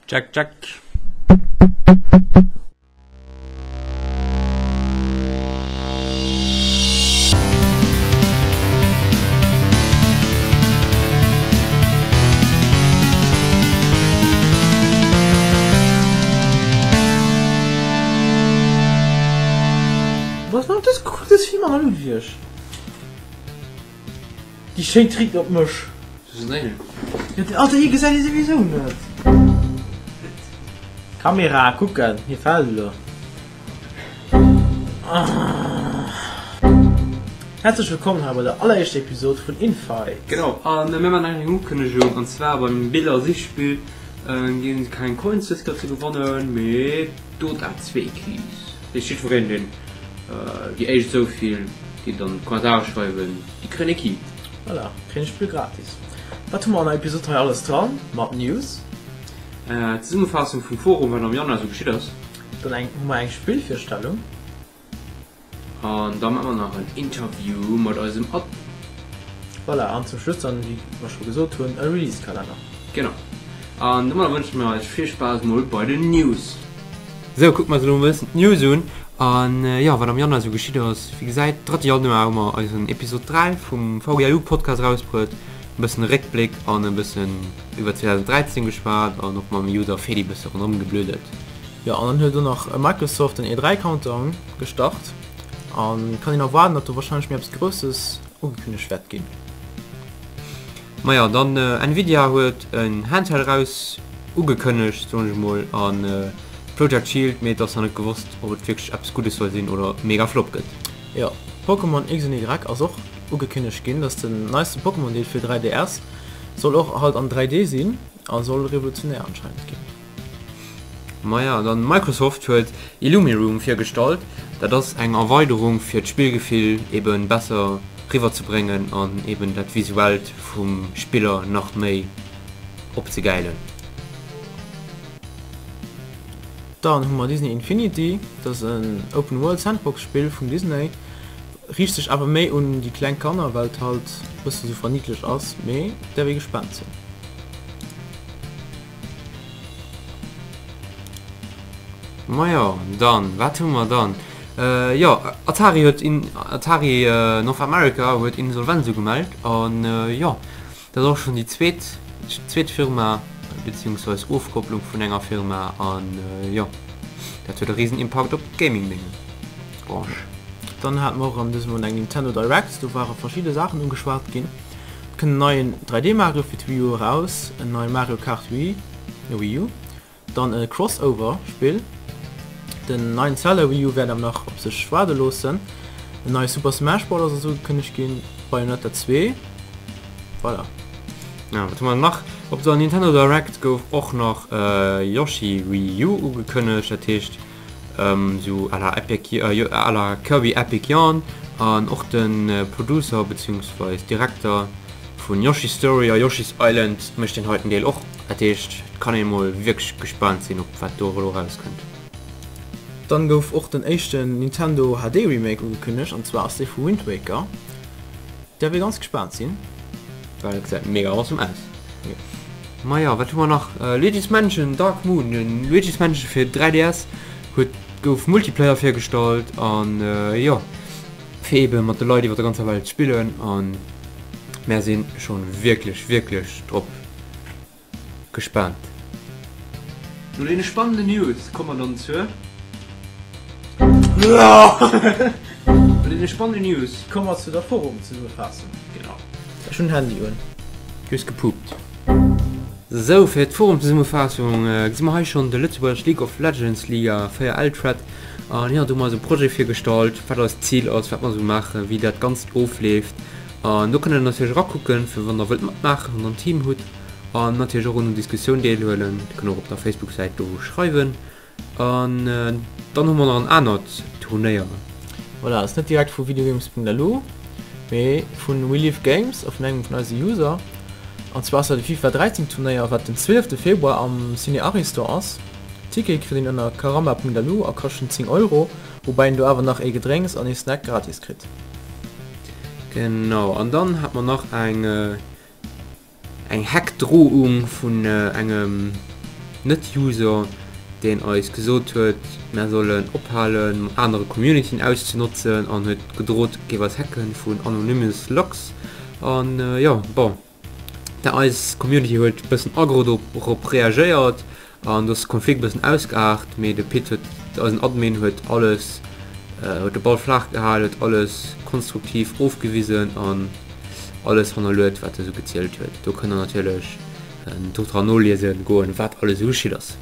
Check check. Was macht das? Kuck das Vieh mal an, Ludwig. Déi schéin Trick op mech. Jo den Alter hie gesäit ee souwisou net. Kamera kucken, hie fält elo. Häerzlech wëllkomm hei bei der alleréischter Episode vun Infight. Genau, a mir man eng Ukënnegung, an zwar beim Biller-Sichspill ginn et keng Coins dës Kéier ze gewannen, mee Dota 2 Keys. Dat heescht jiddwereen deen déi éischt esouvill déi dann d'Kommentare schreiwen, déi kréien e Key. Voilà, kréien e Spill gratis. Wat hu mer an der Episode hei alles dran? Mat News. Zesummefaassung vum Forum, wat am Januar esou geschitt ass. Dann eng hu mer eng Spillvirstellung. An da maache mer nach en Interview mat eisem Admin. Voilà, an zum Schluss dann, wéi mer scho gesot hunn, e Release-Kalenner. Genau. An domadder wënsche mir eis vill Spaass mol bei den News. Sou, kucke mer eis elo e bëssen d'News un. An jo, wat am Januar esou geschitt ass. Wéi gesäit, drëtte Januar hu mer eisen Episode 3 vum VGLU Podcast erausbruet. E bëssen Réckbléck an e bëssen iwwer 2013 geschwat an och mam User Feli e bësse ronderëm geblödelt. Jo, an dann huet och nach Microsoft den E3 Countdown gestart an kann een erwaarden, datt do wahrscheinlech méi eppes Grousses ugekünnegt wäert ginn. Maja, dann Nvidia huet en Handheld eraus ugekënnegt, soen ech mol, an Project Shield, mee et ass nach net gewosst, ob et wierklech eppes Guddes soll sinn oder mega Flop gëtt. Jo, Pokémon X an Y ass och ugekünnegt ginn, dass den neisten Pokémon Deel fir 3DS soll och halt an 3D sinn a soll revolutionär anscheinend ginn. Maja, dann Microsoft huet Illumiroom virgestallt. Dat ass eng Erweiderung fir d'Spillgefill eben besser riwwer ze bréngen an eben dat visuellt vum Spiller nach méi opzegäilen. Dann hu mer Disney Infinity, dat ass en Open World Sandbox Spill vun Disney, riicht sech awer méi un déi kleng Kanner well et halt bëssen sou verniddlech ass, mee däerf ee gespaant sinn. Majo, dann, wat hu mer dann? Jo, Atari huet in, Atari North America huet Insolvenz ugemellt an jo, dat ass och schonn déi zweet, zweet Firma, beziehungsweis Ofkopplung vun enger Firma an jo, dat huet e risen Impakt op d'Gaming-Dinge, Branche. Dann hate mer och an dësem Mount eng Nintendo Direct, do ware verschidde Saachen ugeschwat ginn. Et kënnt en neien 3D Mario fir d'Wii U eraus, en neie Mario Kart Wii, Wii U, dann e Crossover Spill, den neien Zelda Wii U wäert awer nach op sech waarde loossen, en neie Super Smash Bros ass ugekënnegt ginn, Bayonetta 2, voilà. Ja, wat hu mer nach? Op der Nintendo Direct gouf och nach Yoshi Wii U ugekënnegt, dat heescht Sou à la Epic, à la Kirby Epic Yarn an och de Producer beziehungsweis Direkter vun Yoshi's Story a Yoshi's Island mécht deen heiten Deel och. Dat heescht et kann een mol wierklech gespaant sinn op wat do elo rauskënnt. Dann gouf och den éischten Nintendo HD Remake ugekënnegt an zwar ass dee vu Wind Waker. Däerf ee ganz gespaant sinn. Well et gesäit mega awesome aus. Maja, wat hu mer nach? Luigi's Mansion Dark Moon, den Luigi's Mansion fir 3DS huet gouf Multiplayer virgestallt an jo fir eben mat de Leit iwwer der ganzer Welt spillen an mär sinn schon wierklech wierklech drop Gespaant. No deene spannenden News komme mer dann zur. No deene spannenden News. Komme mer zu der Forum-Zesummefaassung. Genau. Ech hunn den Handy un. Du hues gepupt. Sou, fir d'Forum-Zesummefaassung gesi mer hei schonn de Lëtzebuerg League of Legends Liga 4L Thread. An jo, do hu mer eise Projet virgestallt, wat eist Zil ass, wat mer esou maachen, wéi dat Ganzt ofleeft. An do kënnt der natierlech erakucken, fir wann der wëllt matmaachen, wann der en Team hutt. An natierlech och un der Diskussioun deelhuelen. Dir kënnt och op der Facebook-Säit do schreiwen. An dann hu mer nach en anert Turnéier. Voilà, ass net direkt vu videogames.lu, mee vun We Live Games a vun engem vun eise User. An zwar ass dat e FIFA 13 Turnéier, wat den 12 Februar am Ciné Ariston ass. Tickete kritt een ënner caramba.lu a kaschten 10 Euro, woubäi een do awer nach ee Gedrénks an ee Snack gratis kritt. Genau, an dann hat mer nach eng Eng Heckdrohung vun engem. Net-User, deen eis gesot huet, mär sollen ophalen anere Communityen auszenotzen an huet gedrot géif eis hacken vun Anonymous Lux. An jo, bon, eis Community huet bëssen aggro dorop reagéiert an do ass de Konflikt bëssen ausgeaart, mee de Pit huet, eisen Admin huet alles, huet de Ball flaach gehal, huet alles konstruktiv ofgewisen an alles hannerluet wat e sou gezielt huet. Do kënnt der natierlech do dran noliesen goen wat alles esou geschitt ass.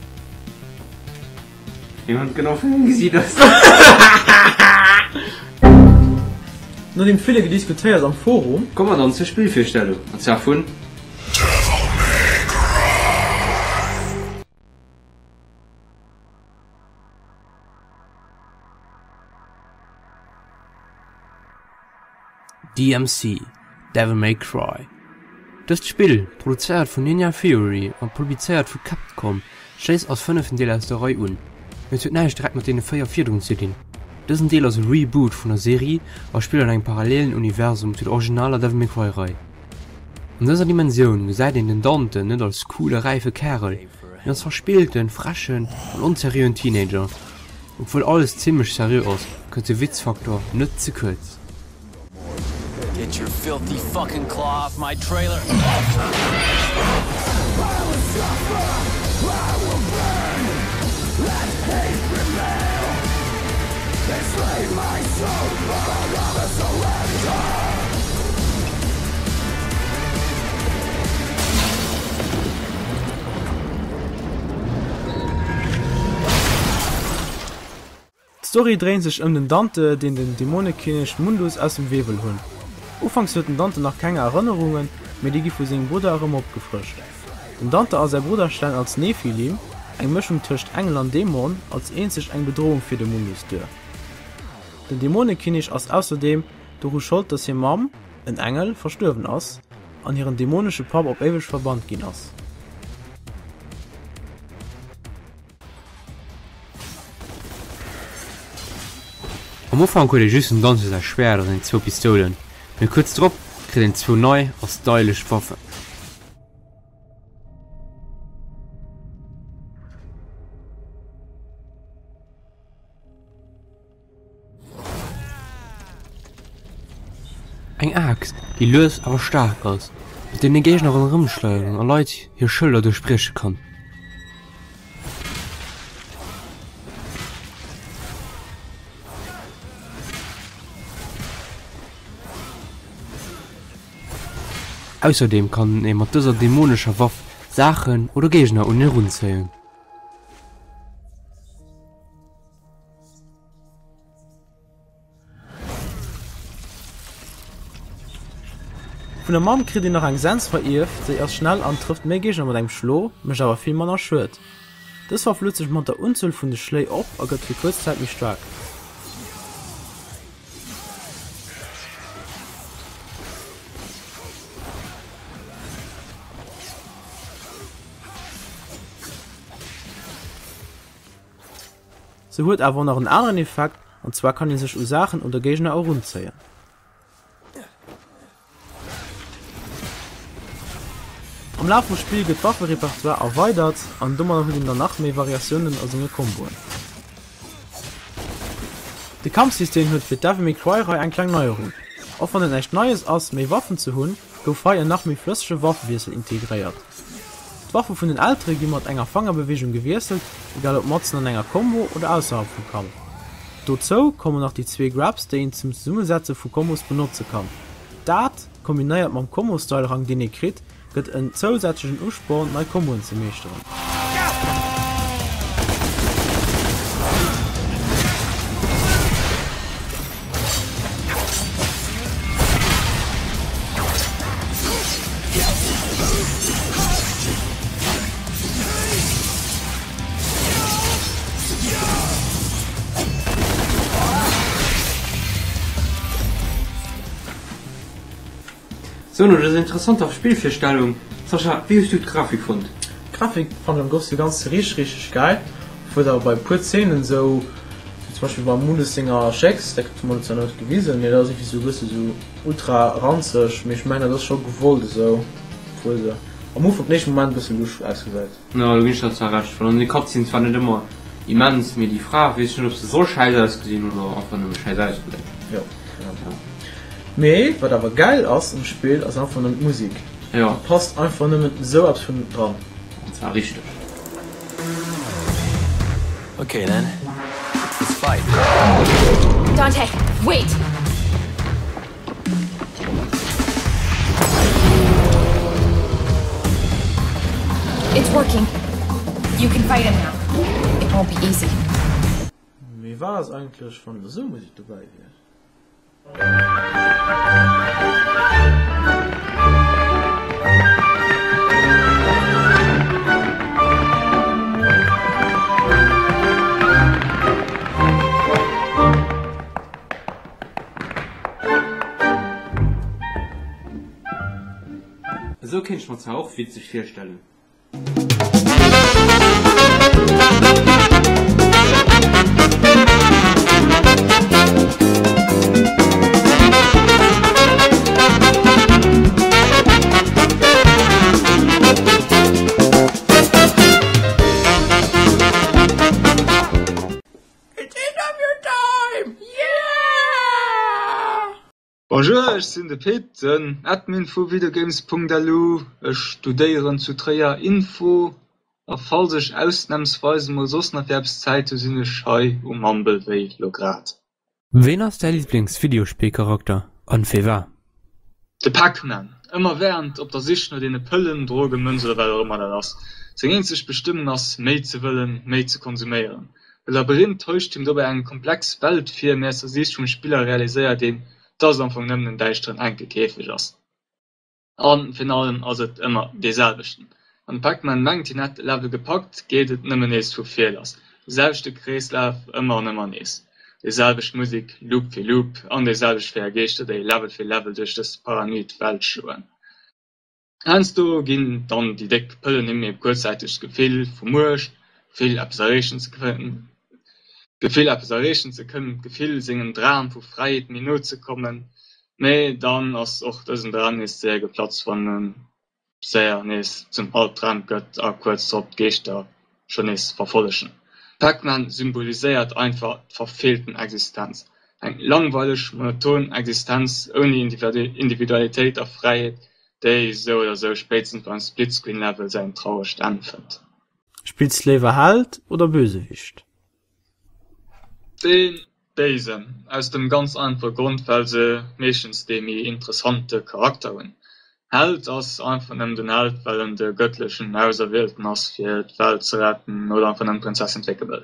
Mir hunn genau vun engem gesitt ass. No deem ville Gediskutéiers am Forum. Komme mer dann zur Spillvirstellung, an zwar vun. DMC, Devil May Cry. Dëst Spill, produzéiert vun Ninja Theory a publizéiert vu Capcom, schléisst als fënneften Deel aus der Rei un, mee et huet näischt direkt mat deene 4 virdrun ze dinn. Dësen Deel ass e Reboot vun der Serie a spillt an engem parallelen Universum zu der originaler Devil May Cry Rei. An dëser Dimensioun gesäit een den Dante net als coole räife Kärel, mee als verspillten, frechen an onseriöen Teenager. Obwuel alles zimmlech seriö ass, kënnt de Witzfaktor net ze kuerz. Get your filthy fucking claw off my trailer. D'Story dréint sech ëm den Dante, deen den Dämonekinnek Mundus aus dem Wee wëll hunn. Ufanks huet den Dante nach keng Erënnerungen, mee déi gi vu sengem Brudder erëm opgefrëscht. Den Dante a säi Brudder stellen als Nephilim, eng Mëschung tëscht Engel an Dämon, als eenzeg eng Bedroung fir de Mundus duer. Den Dämonekinnek ass ausserdeem doru Schold, dass hir Mamm, en Engel, verstuerwen ass an hiren dämonesche Papp op éiweg verbannt ginn ass. Am Ufank huet ee just dem Dante säi Schwäert a seng zwou Pistoulen, mee kuerz drop kritt een zwou nei a stylesch Waffen. Eng Aaxt, déi lues awer staark ass, mat deenen ee Géigner ronderëmschleieren a Leit hir Schëlder duerchbrieche kann. Ausserdeem kann ee mat dëser dämonescher Waff Saachen oder Géigner un een erunzéien. Vun der Mamm kritt een nach eng Sens verierft, séi ass schnell an trëfft méi Géigner mat engem Schlo, mécht awer vill manner Schued. Dës Waff luet sech mat der Unzuel vun de Schléi op a gëtt fir kuerz Zäit méi staark. Se huet awer och nach en aneren Effekt, an zwar kann ee sech u Saachen oder Géigner erunzéien. Am Laf vum Spill gëtt d'Wafferepertoire erweidert an domadder huet een dann nach méi Variatiounen a senge Komboen. De Kampfsystem huet fir d'Devil May Cry Rei eng kleng Neierung. Och wann et näischt Neies ass méi Waffen ze hunn, gouf hei en nach méi flëssege Waffewiessel integréiert. D'Waffe vun den Eltere gi mat enger Fangerbeweegung gewiesselt, egal ob matzen an enger Combo oder ausserhalb vum Kampf. Dozou kommen nach déi zwee Grabs, déi een zum Zesummesetze vu Combos benotze kann. Dat, kombinéiert mam Combo-Style-Rang deen ee kritt, gëtt en zousätzlechen Usporn, nei Comboen ze meeschteren. Sou, no dëser interessanter Spillvirstellung, Sascha, wéi hues du d'Grafik fonnt? D'Grafik fannen ech am grousse Ganze richteg richteg gäil, obwuel se awer bei e puer Szenen sou, wéi zum Beispill beim Mundus senger Schécks, dat gëtt mol zwar net gewisen, mee dat ass iergendwéi sou e bësse sou ultra ranzeg, mee ech mengen dat ass scho gewollt esou, obwuel se. Am Ufank, den éischte Moment e bësse lusch ausgesäit. Jo, do ginn ech der zwar Recht, well an de Cutscenes war net ëmmer immens, mee déi Fra, weess ech net ob se soll schäiss ausgesinn oder einfach nëmme schäiss ausgesäit. Jo, genau. Mee wat awer gäil ass um Spill ass einfach nëmmen d'Musik. Jo. Déi passt einfach nëmmen esou eppes vun dran. An zwar richteg. Okay then, let's fight. Dante, wait! It's working. You can fight him now. It won't be easy. Mee wat ass eigentlech wann esou Musek dobäi wier? Esou kéint ech mer zwar och witzeg virstellen. It's interview time! Yeah! Bonjour, ech sinn de Pit, den Admin vu Videogames.lu. Ech studéieren zu Tréier Info a falls ech ausnamsweis emol soss nach fir eppes Zäit hu sinn ech hei um Mumble wéi lo grad. Ween ass däi Liblingsvideospillcharakter an firwat? De Pac-Man, ëmmerwährend op der Sich no deene Pëllen, Drogen, Mënz oder wat och ëmmer dat ass. Seng eenzeg Bestëmmung ass, méi ze wëllen, méi ze konsuméieren. De Labyrinth täuscht him dobäi eng komplex Welt vir, mee aus der Siicht vum Spiller realiséiert een, dass et am Fong nëmmen en däischteren, enke Käfeg ass. A virun allem ass et ëmmer dee selwechten. Wann de Pac-Man mengt hien hätt de Level gepackt, geet et nëmmen nees vu vir lass. De selwechte Kreeslaf, ëmmer an ëmmer nees. Déi selwecht Musek, Loop fir Loop, an déi selwecht 4 Geeschter, déi Level fir Level duerch dës paranoid Welt schloen. Heiansdo ginn dann déi déck Pëllen him ebe kuerzzäiteg d'Gefill vu Muecht, d'Gefill eppes erreechen ze kënnen, d'Gefill eppes erreechen ze kënnen, d'Gefill sengem Dram vu Fräiheet méi no ze kommen. Mee dann ass och dësen Dram nees séier geplatzt, wann e séier nees zum Albdram gëtt a kuerz drop d'Geeschter schonn nees verfollegen. Pac-Man symboliséiert einfach d'verfeelten Existenz, eng langweileg, monoton Existenz ouni Individualitéit a Fräiheet, déi sou oder sou spéitstens beim Split-Screen-Level säin trauregt Enn fënnt. Spills léiwer Held oder Bösewicht? Dee Béisen, aus dem ganz einfache Grond well se meeschtens dee méi interessante Charakter hunn. Held ass einfach nëmmen den Held well en de gëttlechen Auserwielten ass fir d'Welt ze retten oder einfach nëmmen d'Prinzessin flécke wëll.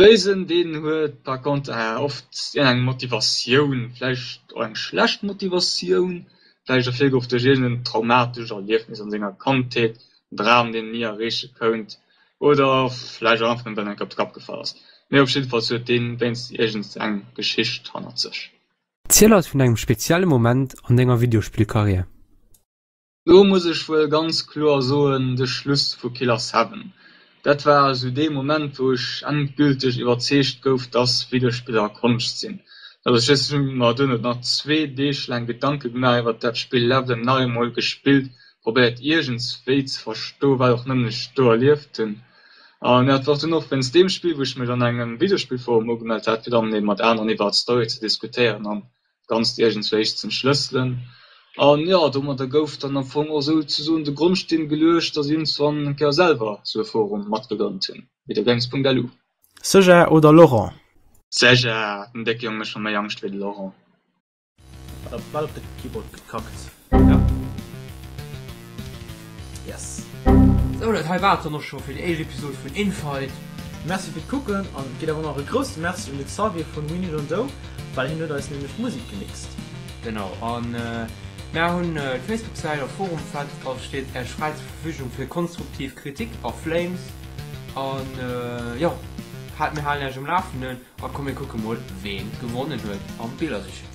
Béisen, deen huet par contre oft iergendeng Motivatioun, vläicht och eng schlecht Motivatioun, vläicht ervirgeruff duerch iergenden traumatescht Erliefnis an senger Kandheet, en Dram deen en ni erreeche kount oder vläicht och einfach nëmmen well en eng Kéier op de Kapp gefall ass. Mee op jiddefalls huet deen wéinst iergends eng Geschicht hannert sech. Ziel eis vun engem spezielle Moment an denger Videospillkarriär. Do muss ech wuel ganz kloer soen, de Schluss vu Killer 7. Dat war esou dee Moment, wou ech endgülteg iwwerzeegt gouf, dass Videospiller Konscht sinn. Also ech hu mer duerno nach zwee Deeg laang Gedanke gemaach iwwert dat Spill, Levelen nach eemol gespillt, probéiert iergendswéi ze verstoen, wat och nëmmen ech do erlieft hunn. An jo, et war dunn och wéinst deem Spill, wou ech mech an engem Videospillforum ugemellt hat, fir dann eben mat aneren iwwer d'Story ze diskutéieren an d'Ganzt iergendswéi z'entschlësselen. An jo, domadder gouf dann am Fong och souzesoen de Grondsteen geluecht, dass ech iergendswann eng Kéier selwer sou e Forum matgegrënnt hunn, videogames.lu. Serge oder Laurent? Serge, den décke Jong mécht mer méi Angscht wéi de Laurent. Hat bal op de Keyboard gekackt. Ja. Yes. Sou, dat hei war et dann och scho fir déi éischt Episod vun Infight. Merci fir d'Kucken an et geet awer nach e grousse Merci un de Xavier vun We Need On Do, well hien huet eis nämlech d'Musek gemixt. Genau, an mär hunn d'Facebook-Säit a Forum wat a steet Äech fräi zur Verfügung fir konstruktiv Kritik a Flames an jo, mir halen Äech um Lafenden a komm mir kucke mol ween gewonnen huet am Billersichen.